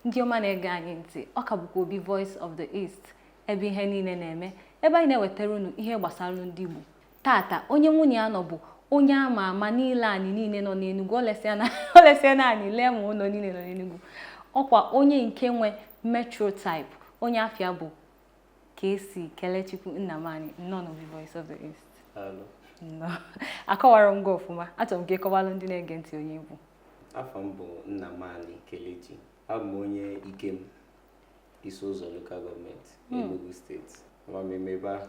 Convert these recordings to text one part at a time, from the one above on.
Ndị ọma na-ege anyị ntị, ọ ka bụkwa Obi Voice of the East, ebe ihe niile na-eme, ebe anyị na-ewetara unu ihe gbasara ndị Igbo. Tata, onye nwunye ya nọ bụ onye ama ama niile anyị niile nọ n'Enugu. O lesịa na anyị lee ma ụlọ niile nọ n'Enugu. Ọkwa onye nke nwe Metro Type, onye afịa bụ KC Kelechukwu Nnamani. Nnọọ n'Obi Voice of the East. Daalụ. Nnọọ. Akọwara m gị ọfụma, achọrọ m ka ịkọwalụ ndị na-ege ntị onye bụ. Afọ m bụ Nnamani Kelechi. Abụ m onye Ikem, Isi Ụzọ Local Government, Enugu Steeti. Ama m eme ebe ahụ.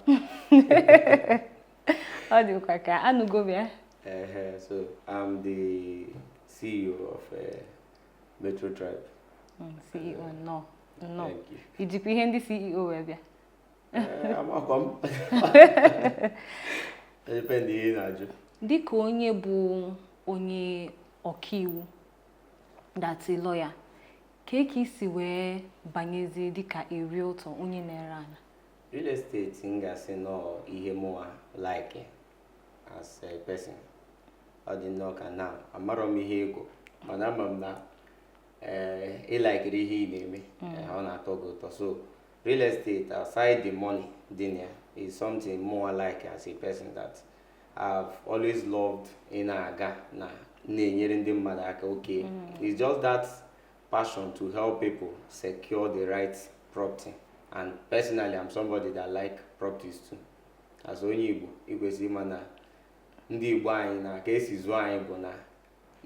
Ọ dịkwa ka anụgo m ya. Ehe, so I'm the CEO of Metro Tribe. CEO, nnọọ, nnọọ. Thank you. Ijikwa ihe ndị CEO wee bịa? Amakwa m. Depend ihe ị na-ajụ. Dịka onye bụ onye ọkaiwu, that's a lawyer, ka isi wee banyezie dịka a realtor, onye na-ere ala? Real estate, m ga-asị nọọ ihe mụnwa like as a person. Ọ dị nnọọ ka now, amarọ m ihe ego, mana ama m na ị likeri ihe ị na-eme, ọ na-atọ gị ụtọ. So real estate, aside the money dị na ya, is something mụnwa like as a person that I've always loved, ị na-aga na na-enyere ndị mmadụ aka. Okay, it's just that passion to help people secure the right property, and personally, I'm somebody that like properties too. As onye Igbo, ị kwesịrị ịma na ndị Igbo anyị na ka esi zụọ anyị bụ na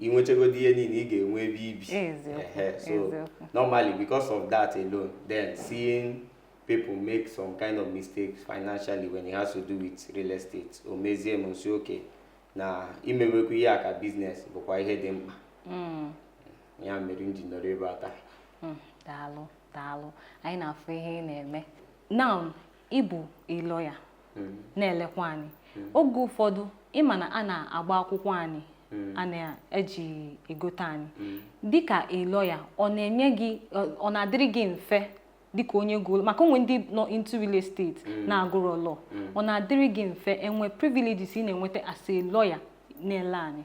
ị nwechagodi ihe niile, ị ga-enwe ebe ibi. Ehe, so normally, because of that alone, then seeing people make some kind of mistakes financially when it has to do with real estate, o mezie m nsi oke na imewekwa ihe a ka business bụkwa ihe dị mkpa. Ya mere m ji nọrọ ebe a taa. Daalụ, daalụ. Anyị na-afụ ihe ị na-eme. Now, ị bụ a lawyer na-elekwa anyị. Oge ụfọdụ, ịma na a na-agba akwụkwọ anyị a na-eji egote anyị. Dịka a lawyer, ọ na-enye gị, ọ na-adịrị gị mfe dịka onye gụrụ, maka onwe ndị nọ into real estate na-agụrọ law, ọ na-adịrị gị mfe enwe privileges ị na-enweta as a lawyer na-ele anyị?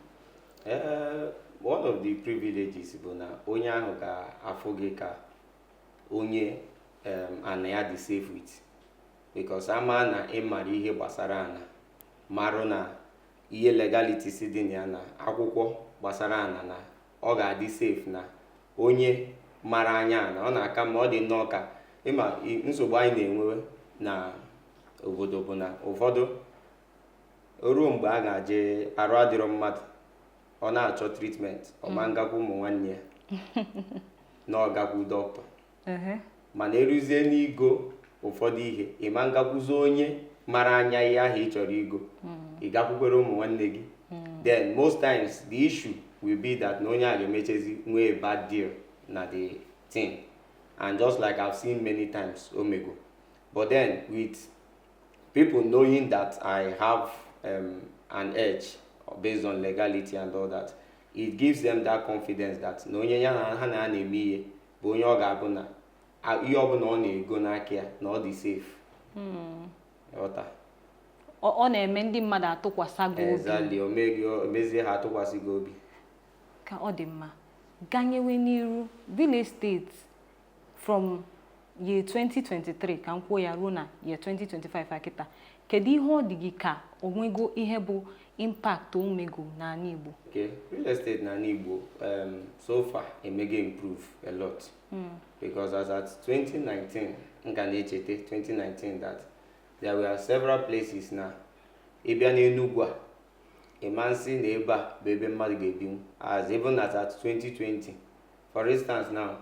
One of the privileges bụ na onye ahụ ga-afụ gị ka onye ana ya dị safe with, because ama na ị mara ihe gbasara ana, marụ na ihe legalities dị na ya, na akwụkwọ gbasara ana, na ọ ga-adị safe na onye mara anya ana. Ọ na-aka mma. Ọ dị nnọọ ka ịma nsogbu anyị na-enwe na obodo bụ na ụfọdụ ruo mgbe a ga-aje arụ adịrọ mmadụ, ọ na-achọ treatment, ọ ma ngakwa ụmụ nwanne ya na ọ gakwu dọkịta, mana eruzie n'igo ụfọdụ ihe, ị ma ngakwuzi onye mara anya ihe ahụ ị chọrọ igo, ị gakwukwere ụmụ nwanne gị. Then most times the issue will be that na onye a ga-emechezi nwee a bad deal na the thing, and just like I've seen many times, omego. But then with people knowing that I have an edge based on legality and all that, it gives them that confidence that na onye ya na ha na ya na-eme ihe bụ onye ọ ga-abụ na ihe ọbụla ọ na-ego n'aka ya na ọ dị safe. Ghọta? Ọ na-eme ndị mmadụ atụkwasị gị obi. Exactly, o mee gị, o mezie ha atụkwasị gị obi. Ka ọ dị mma. Ganyewe n'iru, real estate from year 2023, ka m kwuo ya, ruo na year 2025 akịta, kedu ihe ọ dị gị ka onwego ihe bụ impact o mego n'ala Igbo? Okay, real estate na Igbo so far emego improve a lot, because as at 2019, m ka na-echete 2019 that there were several places na ịbịa n'Enugu a, ịma nsị na ebe a bụ ebe mmadụ ga-ebinwu, as even as at 2020. For instance now,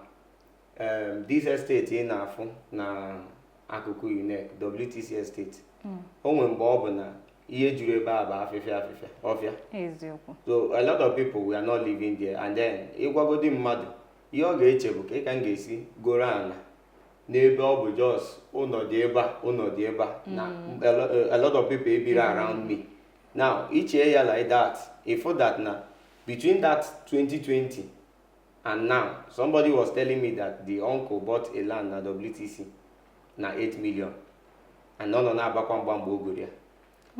this estate ị na-afụ na akụkụ UNEC, WTC Estate, o nwere mgbe ọ bụ na ihe juru ebe a bụ afịfịa, afịfịa, ọfịa. So a lot of people were not living there, and then ịgwagodi mmadụ, ihe ọ ga-eche bụ ka ị ka m ga-esi goro ala n'ebe ọ bụ just ụlọ dị ebe a, ụlọ dị ebe a, na a lot of people ebiri around me. Now ichee ya like that, ifo that na between that 2020 and now, somebody was telling me that the uncle bought a land na WTC na 8 million, and ọ nọ na-agbakwa mgba mgbe o goro ya.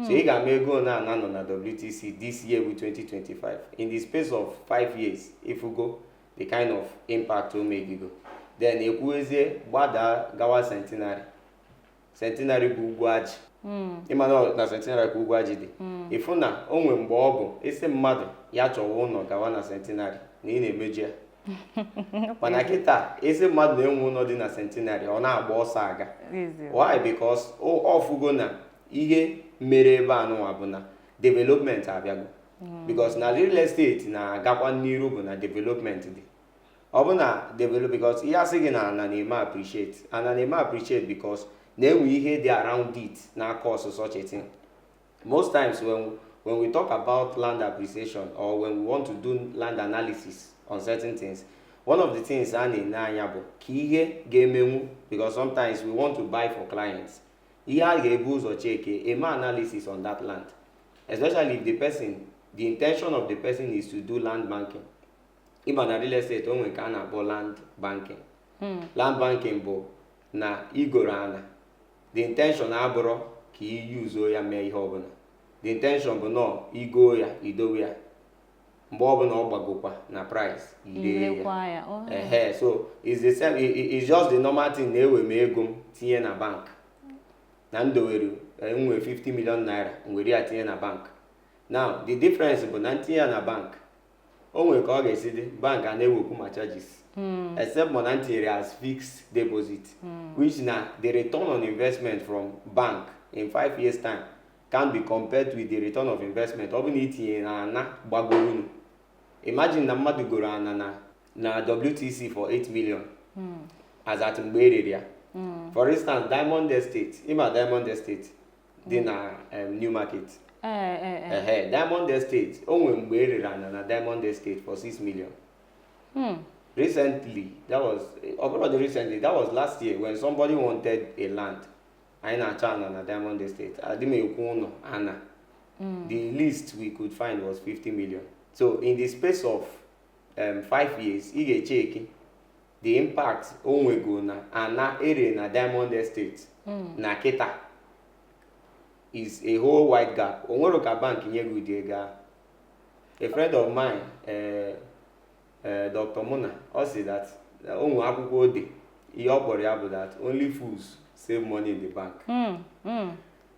So ị ga-ama ego na ana nọ na WTC this year bụ 2025. In the space of 5 years, ifugo the kind of impact o megigo. Then ekwuwezie gbada gawa Centenary. Centenary bụ Ugwuaji. Ịma na Centenary ka Ugwuaji dị. Ịfụ na o nwe mgbe ọ bụ isi mmadụ ya chọwa ụlọ gawa na Centenary na ị na-emeju ya, mana kịta isi mmadụ na-enwe ụlọ dị na Centenary, ọ na-agba ọsọ aga. Why? Because ọ fụgo na ihe mere ebe a nụnwa bụ na development abịago, because na real estate na-agakwa n'iru bụ na development dị. Ọ bụ na develop, because ihe asị gị na ana na-eme appreciate, ana na-eme appreciate because na-enwe ihe dị around it na cause such a thing. Most times when we talk about land appreciation or when we want to do land analysis on certain things, one of the things a na-ene anya bụ ka ihe ga-emenwu, because sometimes we want to buy for clients. Ihe a ga-ebu ụzọ cheke eme analysis on that land, especially if the intention of the person is to do land banking. Ịba na real estate, o nwere nke a na-akpọ land banking. Land banking bụ na igoro ana, the intention abụrụ ka i yuzuo ya mee ihe ọbụla. The intention bụ nọọ igo ya, idowe ya, mgbe ọbụla ọ gbagokwa na price, ire ya. Ilekwa ya. Oh. Ehe, so it's the same, it's just the normal thing na-ewe m ego m tinye na bank na m dowere nwe 50 million naira, m were ya tinye na bank. Now the difference bụ na ntinye ya na bank, o nwere ka ọ ga-esi dị, bank a na-ewekwu ma charges, except ma na m tinyere as fixed deposit, which na the return on investment from bank in 5 years time can be compared with the return of investment ọ bụ na itinye na ana gbagorunu. Imagine na mmadụ goro ana na WTC for 8 million as at mgbe erere ya. For instance, Diamond Estate. Ịma Diamond Estate dị na New Market? Ee. Ehe, Diamond Estate, o nwere mgbe erere ana na Diamond Estate for 6 million. Recently, that was, ọ bụrụ dị recently, that was last year, when somebody wanted a land. Anyị na-achọ ana na Diamond Estate, adị m ekwu ụlọ ana, the least we could find was 50 million. So in the space of 5 years, ị ga-echeki the impact o nwego na ana ere na Diamond Estate na kịta is a whole wide gap. O nwere ka bank nye gị ụdị ego ahụ. A friend of mine, Dr. Muna, ọ sị that o nwere akwụkwọ ode ihe ọ kpọrọ ya bụ that only fools save money in the bank.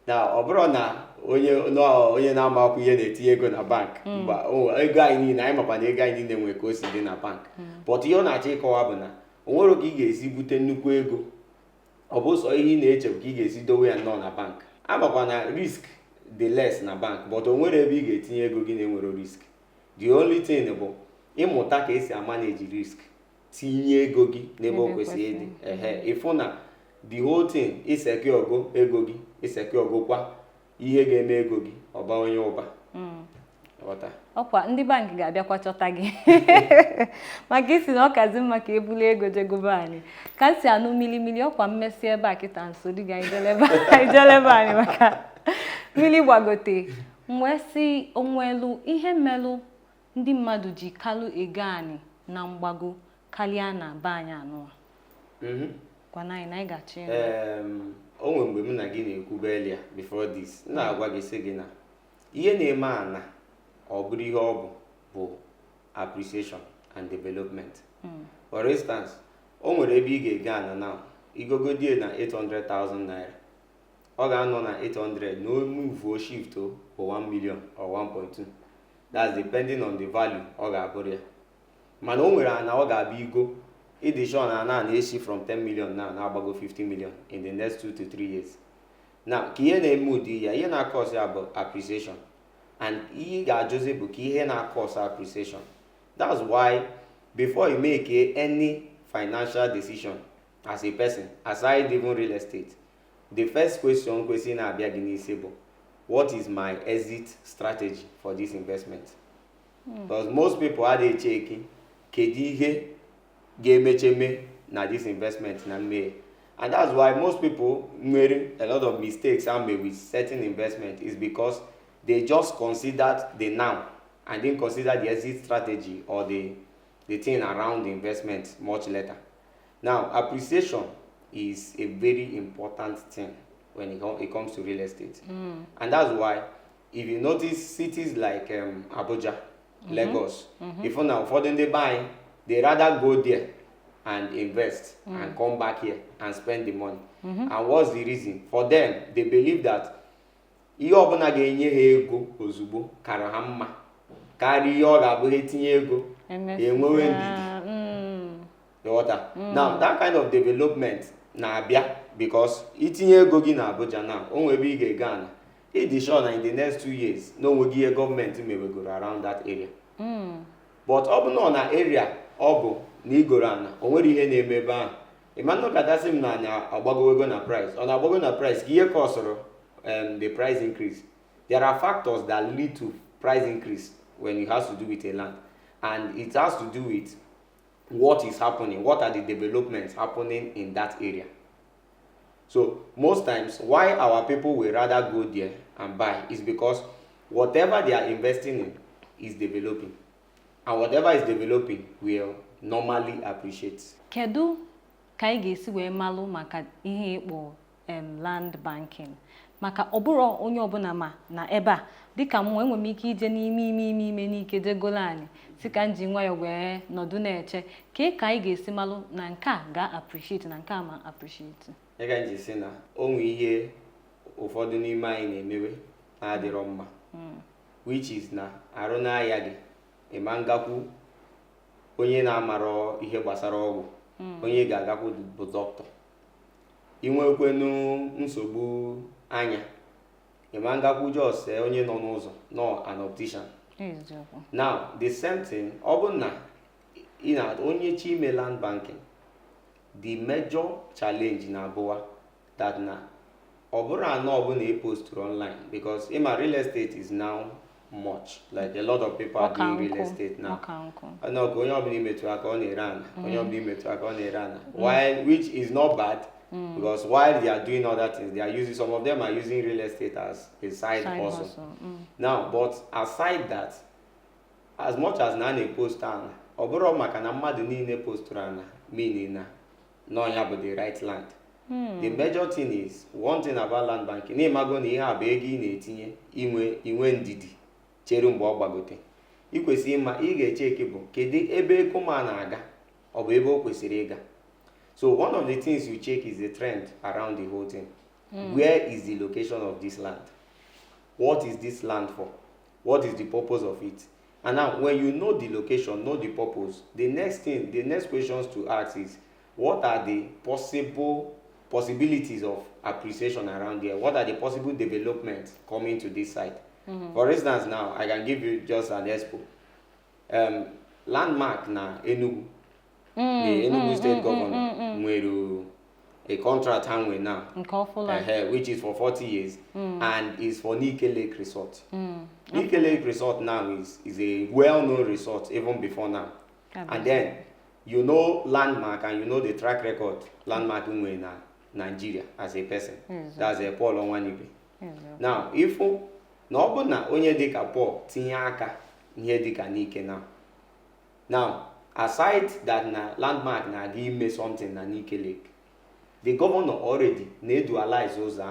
Na ọ bụrụ na onye na onye na-ama akwụkwọ ihe na-etinye ego na bank mba, ego anyị niile, anyị makwa na ego anyị niile nwere ka o si dị na bank, but ihe ọ na-achọ ịkọwa bụ na o nwere ka ị ga-esi bute nnukwu ego, ọ bụ sọ ihe ị na-eche bụ ka ị ga-esi dowe ya nnọọ na bank. Amakwa na risk dị less na bank, but o nwere ebe ị ga-etinye ego gị na-enwero risk. The only thing bụ ịmụta ka esi amanage risk, tinye ego gị n'ebe o Ebe kwesịrị ịdị. Kwesịrị. Ehe, ịfụ na the whole thing isecure go ego gị, isecure gokwa ihe ga-eme ego gị ọbawanye ụba. Ghọta? Ọkwa ndị bankị ga-abịakwa chọta gị maka isi na ọ kazi mma ka ebuli ego jegobe anyị ka m si anụ milimili. Ọkwa mmesi ebe a kịta nso dị gị, anyị jelebe anyị maka mmiri gbagote. M wee sị onwelu ihe mmelụ ndị mmadụ ji kalụ ego anyị na mgbago karịa na be anyị anụwa. Gwana anyị na anyị ga-achọ ịnụ. O nwere mgbe m na gị na-ekwube earlier before this, m na-agwa gị sị gị na ihe na-eme ana ọ bụrụ ihe ọ bụ appreciation and development. For instance, o nwere ebe ị ga-ege ana now, igogodie na 800,000 naira, ọ ga-anọ na 800 na o move shift o bụ 1 million or 1.2. That's depending on the value ọ ga-abụrụ ya. Mana o nwere ana ọ ga-abịa igo, ịdị sure na ana na-esi from 10 million now na-agbago 50 million in the next 2 to 3 years. Now ka ihe na-eme ụdị ya, ihe na-acause ya bụ appreciation, and ihe ị ga-ajụzi bụ ka ihe na-acause appreciation. That's why before you make any financial decision as a person, aside even real estate, the first question kwesịrị na-abịa gị n'isi bụ, what is my exit strategy for this investment? Because most people adịghị echeki kedu ihe ga-emeche mee na this investment na mmehie. And that's why most people nwere a lot of mistakes and made with certain investment is because they just considered the now and didn't consider the exit strategy or the thing around the investment much later. Now, appreciation is a very important thing when it comes to real estate. And that's why if you notice cities like Abuja, Lagos, if na ụfọdụ ndị be anyị, they rather go there. and invest and come back here and spend the money. And what's the reason? For them, they believe that ihe ọbụla ga-enye ha ego ozugbo kara ha mma karịa ihe ọ ga-abụ ha etinye ego, enwewe ndidi. Ịghọta? Now, that kind of development na-abịa because itinye ego gị na Abuja now, o nwere ebe ị ga-ego ana, ịdị sure na in the next 2 years na onweghị ihe gọọmenti mewegoro around that area. But ọ bụ nọ na area ọ bụ na igoro ana, o nwere ihe na-eme ebe ahụ, ịma nnọkọtasị m na anya agbagowego na price, ọ na-agbago na price ka ihe kọsụrụ the price increase. There are factors that lead to price increase when it has to do with a land, and it has to do with what is happening, what are the developments happening in that area. So most times, why our people will rather go there and buy is because whatever they are investing in is developing, and whatever is developing will normally appreciate. Kedu ka anyị ga-esi wee malụ maka ihe ịkpọ land banking? Maka ọ bụrụ onye ọbụla ma na ebe a, dịka mụ, enwere m ike ije n'ime ime ime ime n'ike jegolo anyị si ka m ji nwayọọ wee nọdụ na-eche ka anyị ga-esi malụ na nke a ga-appreciate na nke a ma appreciate. Ya ka m ji sị na o nwee ihe ụfọdụ n'ime anyị na-emewe na-adịrọ mma, which is na arụ n'ahịa gị, ịma ngakwu onye na-amarọ ihe gbasara ọgwụ, onye ị ga-agakwu bụ dọkịta. Inwekwenu nsogbu anya, ịma ngakwu just onye nọ n'ụzọ nọ, an optician. Now, the same thing, ọ bụ na ị na onye chi ime land banking, the major challenge na-abụwa that na ọ bụrụ anọ ọbụla e posturu online, because ịma real estate is now much like a lot of people are doing real estate now. Ọka nkụ. Ọnụ ka onye ọbụla imetụ aka, ọ na-ere ana. Onye ọbụla imetụ aka, ọ na-ere ana, while which is not bad, because while they are doing other things, they are using, some of them are using real estate as a side Side hustle. hustle. Now, but aside that, as much as na a na-epost ana, ọ bụrụ maka na mmadụ niile posturu ana meaning na n'ọnya bụ the right land. The major thing is, one thing about land banking, n'ịmago na ihe a bụ ego ị na-etinye, inwe ndidi chere mgbe ọ gbagote. Ị kwesịrị ịma, ị ga-echeki bụ kedu ebe ego ma na-aga, ọ bụ ebe o kwesịrị ịga. So one of the things you check is the trend around the whole thing. Where is the location of this land? What is this land for? What is the purpose of it? And now, when you know the location, know the purpose, the next thing, the next questions to ask is, what are the possible possibilities of appreciation around there? What are the possible developments coming to this site? For instance, now I can give you just an expo. Landmark na Enugu, the Enugu State governor nwere a contract ha nwere now, Nke ọfụla. Which is for 40 years and is for Nike Lake Resort. Nike Lake Resort now is a well-known resort even before now. And then you know Landmark and you know the track record Landmark nwere na Nigeria as a person. That's a Paul Onwuanibe. Now, if na ọ bụ na onye dịka Paul tinye aka ihe dịka Nike now. Now, aside that na Landmark na-aga ime something na Nike Lake, the governor already na-edualize ụzọ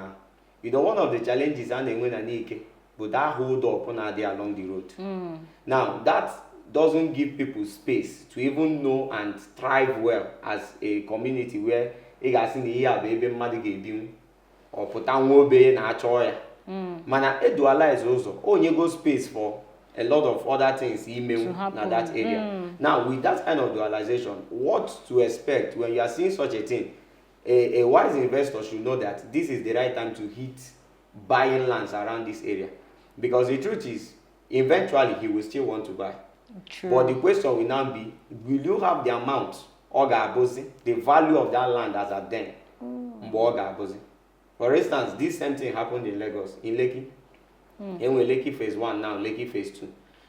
ahụ. One of the challenges a na-enwe na Nike bụ that hold up na-adị along the road. Now, that doesn't give people space to even know and thrive well as a community where ị ga-asị na ihe a bụ ebe mmadụ ga-ebinwu, ọ pụta nwa obere na-achọ ya. Mana edualize ụzọ, o nyego space for a lot of other things imenwu To na happen. That area. Now, with that kind of dualization, what to expect when you are seeing such a thing? A wise investor should know that this is the right time to hit buying lands around this area, because the truth is, eventually he will still want to buy. True. But the question will now be, will you have the amount ọ ga-abụzi the value of that land as at then, mgbe ọ ga-abụzi? For instance, this same thing happened in Lagos, in Lekki. Enwe Lekki phase 1, now Lekki phase 2,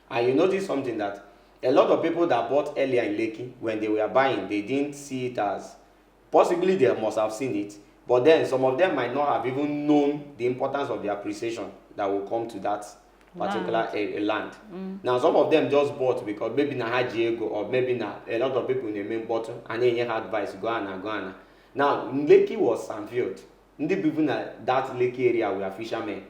and you notice something, that a lot of people that bought earlier in Lekki, when they were buying, they didn't see it as, possibly they must have seen it, but then some of them might not have even known the importance of the appreciation that will come to that particular land. Now, some of them just bought because maybe na ha ji ego, or maybe na a lot of people na-eme mkpọtụ a na-enye ha advice, go ana, go ana. Now, Lekki was sandfield. Ndị people na that Lekki area were fishermen.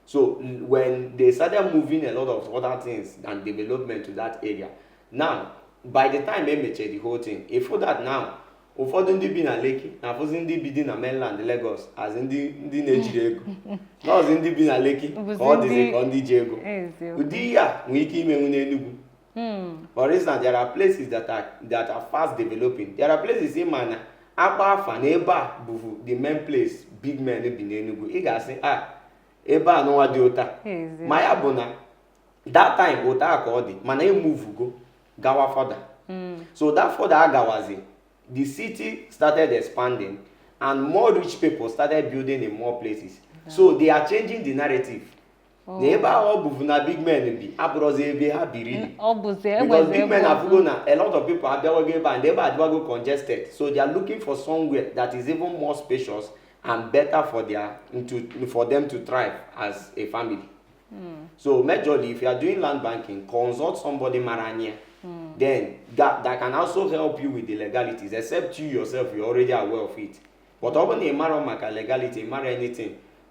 So when they started moving a lot of other things and development to that area, now By the time e mechara the whole thing, ifu that now ụfọdụ ndị bi na Lekki na-afụzi ndị bi dị na mainland Lagos as ndị na-ejiri ego, nọọsụ ndị bi na Lekki ka ọ dịzi ka ndị ji ego. Ụdị ihe a nwere ike imenwu n'Enugu. For instance, there are places that are fast developing. There are places ị ma na akpa afa na ebe a bụvu the main place big men bi n'Enugu. Ị ga-asị, "Ah, ebe a nụnwa dị ụta." Ma ya bụ na that time ụta a ka ọ dị, mana emuvugo gawa further. So that further agawazi, the city started expanding and more rich people started building in more places. So they are changing the narrative na ebe ahụ ọ bụvu na big men bi abụrụzi ebe ha biri. Ọ bụzi Because big men afụgo na a lot of people abịawago ebe a and ebe adịwago congested, so they are looking for somewhere that is even more spacious and better for them to thrive as a family. So majorly, if you are doing land banking, consult somebody mara anya, then that can also help you with the legalities, except you yourself, you already aware of it. But ọ bụrụ na ị mara maka legality, ị mara anything,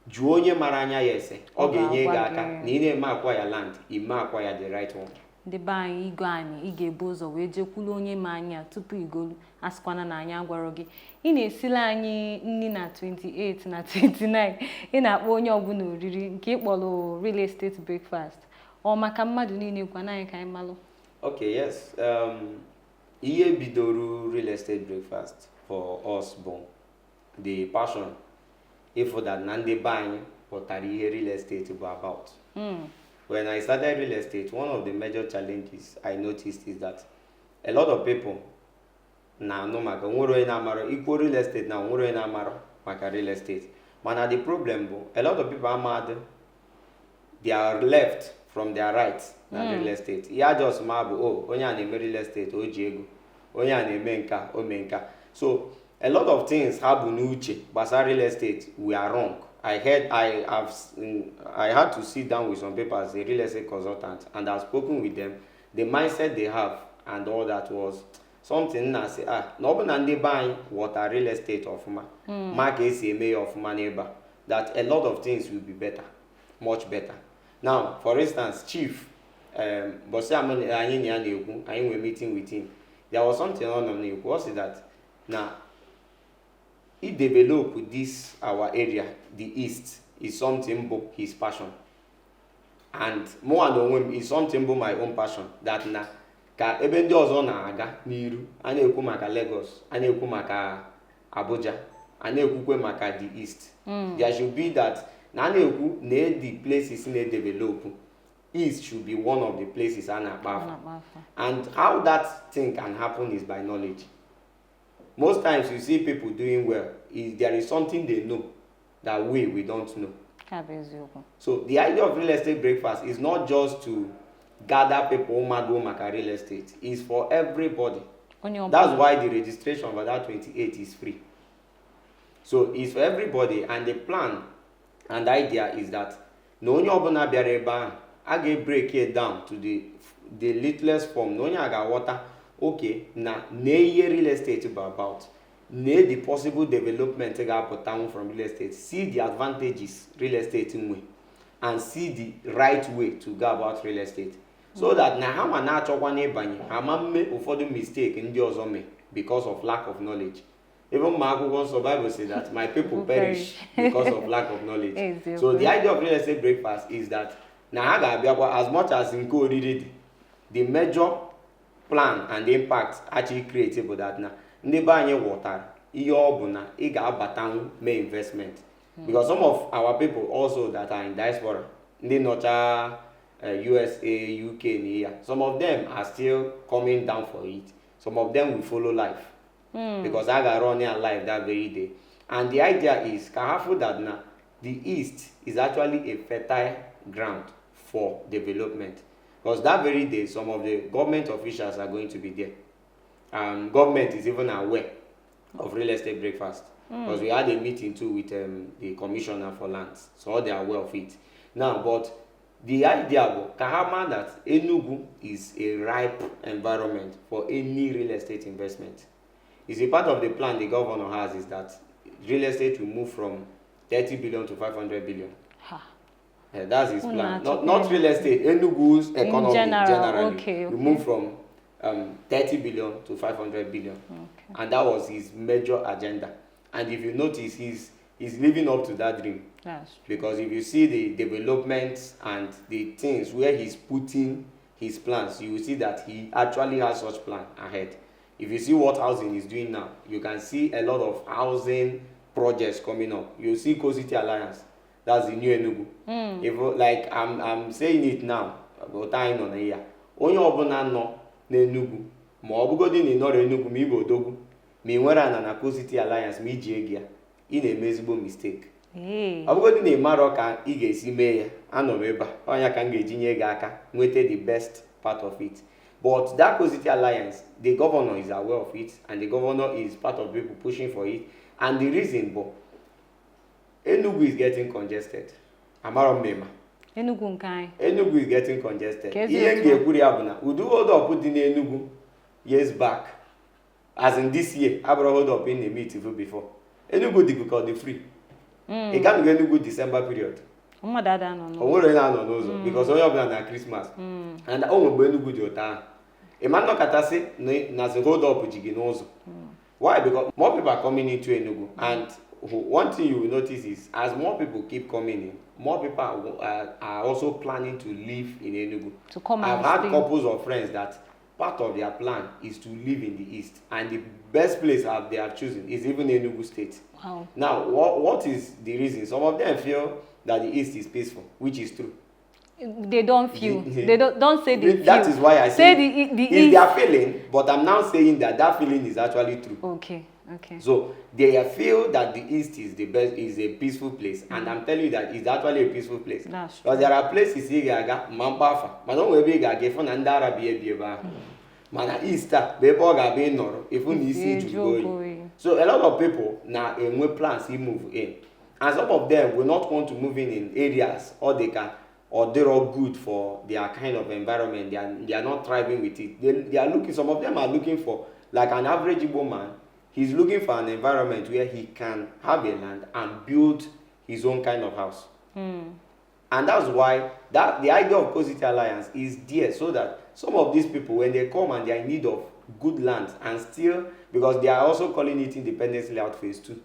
jụọ onye mara anya ya ese, ọ ga-enye gị aka na ị na-eme acquire land, ime acquire the right one. Ndị be anyị, igo anyị, ị ga-ebu ụzọ wee jekwulu onye ma anya tupu igolu. Asịkwana na anyị agwarọ gị. Ị na-esili anyị nri na 28 na 29, ị na-akpọ onye ọbụla oriri nke ị kpọrọ real estate breakfast. Ọ maka mmadụ niile? Gwana anyị ka anyị malụ. Okay, yes. Ihe bidoro real estate breakfast for us bụ the passion ịfụ that na ndị be anyị pụtara ihe real estate bụ about. When I started real estate, one of the major challenges I noticed is that a lot of people na-anụ maka, nwere onye na-amarọ ikwuo real estate, na nwere onye na-amarọ maka real estate. Mana the problem bụ a lot of people amadị their left from their right na real estate. Ihe just ma bụ, "Oh, onye a na-eme real estate, o ji ego. Onye a na-eme nka, o mee nka." So a lot of things ha bụ n'uche gbasara real estate were wrong. I had to sit down with some people as a real estate consultant and I've spoken with them. The mindset they have and all that was something na say, ah, na ọ bụ na ndị be anyị ghọta real estate ọfụma, ma ka esi eme ya ọfụma n'ebe a, that a lot of things will be better, much better. Now, for instance, Chief Bosi, anyị na ya na-ekwu, anyị nwere meeting with him. There was something ọ nọ na-ekwu. Ọ sị that na he develop this our area, the east, is something bụ his passion, and mụnwa na onwe m is something bụ my own passion, that na ka ebe ndị ọzọ na-aga n'iru, a na-ekwu maka Lagos, a na-ekwu maka Abuja, a na-ekwukwe maka the east. There should be that na a na-ekwu na the places na-edevelop, east should be one of the places a na-akpa afa. Na-akpa afa. And how that thing can happen is by knowledge. Most times you see people doing well is there is something they know that we don't know. Ka bụ eziokwu. So the idea of real estate breakfast is not just to gather people mago maka real estate. It's for everybody. Onye ọbụla. That's why the registration for that 28 is free. So it's for everybody, and the plan and idea is that na onye ọbụla bịara ebe ahụ, a ga-break it down to the littlest form, na onye a ga-aghọta, okay, na ihe real estate bụ about, na the possible development ga-apụtanwu from real estate, see the advantages real estate nwe and see the right way to go about real estate, so that na ha ma na-achọkwa n'ịbanye, ha ma mme ụfọdụ mistake ndị ọzọ mee because of lack of knowledge. Even ma akwụkwọ nsọ, Bible say that my people perish because of lack of knowledge. Eziokwu. So the idea of real estate breakfast is that na ha ga-abịakwa, as much as nke oriri dị, the major plan and impact actually create bụ that na ndị be anyị ghọtara ihe ọ bụ na ị ga-abatanwu mee investment, because some of our people also that are in diaspora, ndị nọcha USA, UK na ya, some of them are still coming down for it. Some of them will follow life because a ga-run ya live that very day. And the idea is ka ha fụ that na the east is actually a fertile ground for development, because that very day some of the government officials are going to be there. Government is even aware of real estate breakfast because we had a meeting too with the commissioner for lands, so they are aware of it now. But the idea bụ ka ha ma that Enugu is a ripe environment for any real estate investment. Is a part of the plan the governor has, is that real estate will move from 30 billion to 500 billion. Ha. That's his Unu plan. Not, achọkwa not ya. real estate, Enugu's economy general, generally. okay, We okay. move from 30 billion to 500 billion. Okay. And that was his major agenda. And if you notice, he's living up to that dream. That's true. Because if you see the developments and the things where he's putting his plans, you will see that he actually has such plan ahead. If you see what housing is doing now, you can see a lot of housing projects coming up. You see Co-City Alliance, that's the new Enugu. If like I'm saying it now, but anyị nọ na ya. Onye ọbụla nọ n'Enugu, ma ọ bụgodị na ị nọrọ Enugu, ma ị bụ odogwu, ma ị nwere ana na Co-City Alliance, ma iji ego ya, ị na-eme ezigbo mistake. Hey. Ọ bụgodị na ị marọ ka ị ga-esi mee ya, anọ m ebe a, ọnya ka m ga-eji nye gị aka nweta the best part of it. But that Co-City Alliance, the governor is aware of it, and the governor is part of people pushing for it. And the reason bụ Enugu is getting congested. Amarọ m ma Enugu nke anyị. Enugu is getting congested. Ka ezi Ihe m otu a. ga-ekwuru ya bụ na ụdị hold up dị n'Enugu years back, as in this year, abụrụ hold up ị na-eme itifu before. Enugu dị ka ọ dị free. Ị ganugo Enugu December period? Mmadụ ada nọ O n'ụlọ. nwere onye na-anọ n'ụzọ because onye ọbụla na Christmas, and o nwere mgbe Enugu dị ụtọ ahụ ịma nnọkọtasị na the hold up ji gị n'ụzọ. Why? Because more people are coming into Enugu, and one thing you will notice is as more people keep coming in, more people are also planning to live in Enugu. To come I've and had stay. couples of friends that part of their plan is to live in the east, and the best place they have chosen is even Enugu State. Now, what is the reason? Some of them feel that the east is peaceful, which is true. They don't feel. They don't say they feel. That is why I say, say the it's east. their feeling, but I'm now saying that that feeling is actually true. Okay. So they feel that the east is the best, is a peaceful place, and I'm telling you that it's actually a peaceful place. That's Because there are places ị ga-aga ma mkpafa, mana o nwere ebe ị ga-aga ịfụ na ndị Arab ebi ebe ahụ. Mana east a bụ ebe ọ ga-abụ ị nọrọ ịfụ na isi Isi jụrụ eju oyi. oyi. So a lot of people na-enwe plans to move in, and some of them will not want to move in areas or they can or they're all good for their kind of environment. They are not thriving with it. They are looking, some of them are looking for, like an average Igbo man, he's looking for an environment where he can have a land and build his own kind of house. And that's why that the idea of Co-City Alliance is there, so that some of these people, when they come and they are in need of good land and still, because they are also calling it Independence Layout Phase 2.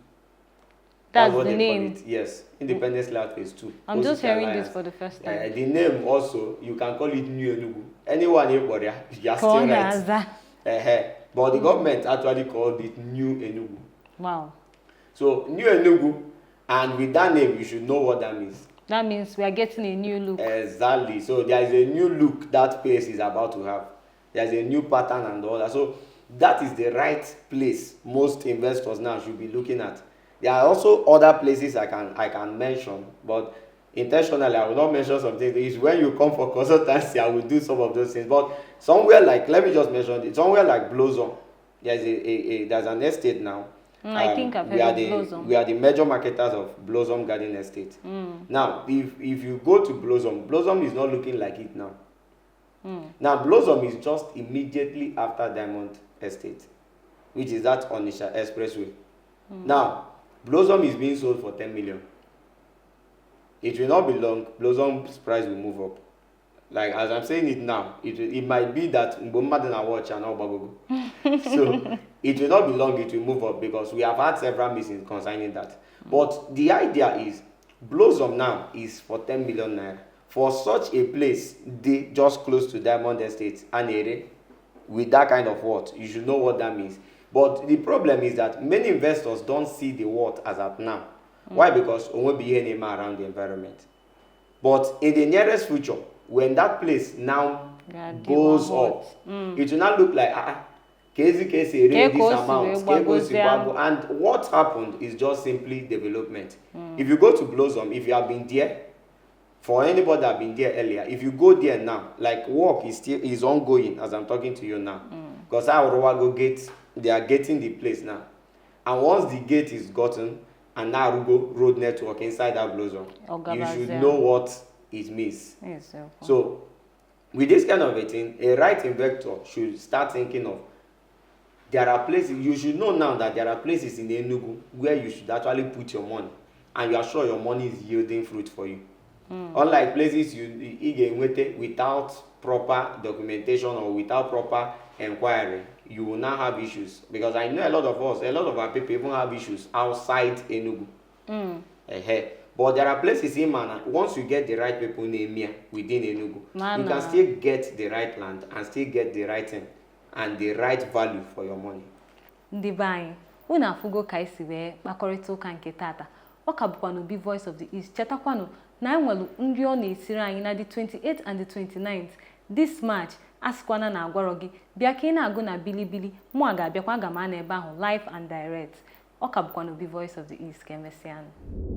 That's what the they call name. it. Yes, Independence Layout Phase 2. I'm just Co-City hearing Alliance. this for the first time. The name also, you can call it New Enugu. Anyone in Korea, you are Ka ọ still right. na-aza. But the government actually called it New Enugu. Wow. So New Enugu, and with that name, you should know what that means. That means we are getting a new look. Exactly. So there is a new look that place is about to have. There's a new pattern and all that. So that is the right place most investors now should be looking at. There are also other places I can mention, but intentionally I will not mention some things. It's when you come for consultancy, I will do some of those things. But somewhere like, let me just mention it, somewhere like Blossom, there's a there's an estate now. I think I've We heard are of the Blossom. We are the major marketers of Blossom Garden Estate. Now, if you go to Blossom, Blossom is not looking like it now. Now, Blossom is just immediately after Diamond Estate, which is that Onitsha Expressway. Now, Blossom is being sold for 10 million. It will not be long, Blossom's price will move up. Like as I'm saying it now, it might be that mgbe mmadụ na watch and all gbagogo. So it will not be long, it will move up because we have had several meetings concerning that. But the idea is Blossom now is for 10 million naira. For such a place, they just close to Diamond Estate and ere with that kind of worth, you should know what that means. But the problem is that many investors don't see the worth as at now. Why? Because onwe ihe na-eme around the environment. But in the nearest future, when that place now Ga-adịwa goes hot. Up, it will not look like, ah, ah, ka ezi ka esi ere Ka this o si amount, wee ka o si gbagozie. gbago. And what happened is just simply development. If you go to Blossom, if you have been there, for anybody that have been there earlier, if you go there now, like work is still is ongoing as I'm talking to you now. Because go gate, they are getting the place now. And once the gate is gotten, and now Rugo road network inside that Blossom, you should Ọ gabazie. Know what it means. Eziokwu. So, with this kind of a thing, a right investor should start thinking of, there are places you should know now that there are places in Enugu where you should actually put your money and you are sure your money is yielding fruit for you. Unlike places you ị ga-enweta without proper documentation or without proper inquiry, you will now have issues, because I know a lot of us, a lot of our people even have issues outside Enugu. Ehe. But there are places in mana once you get the right people na-eme ya within Enugu, Mana. You can still get the right land and still get the right thing and the right value for your money. Ndị be anyị, unu afụgo ka anyị si wee kpakọrịta ụka nke tata. Ọ ka bụkwa n'Obi Voice of the East. Chetakwanụ na anyị nwere nri ọ na-esiri anyị na the 28th and the 29th this March. Asịkwana na agwarọ gị bịa ka ị na-agụ na bilibili. Mụ a ga-abịakwa, aga m anọ ebe ahụ live and direct. Ọ ka bụkwa n'Obi Voice of the East. Ka emesịanụ.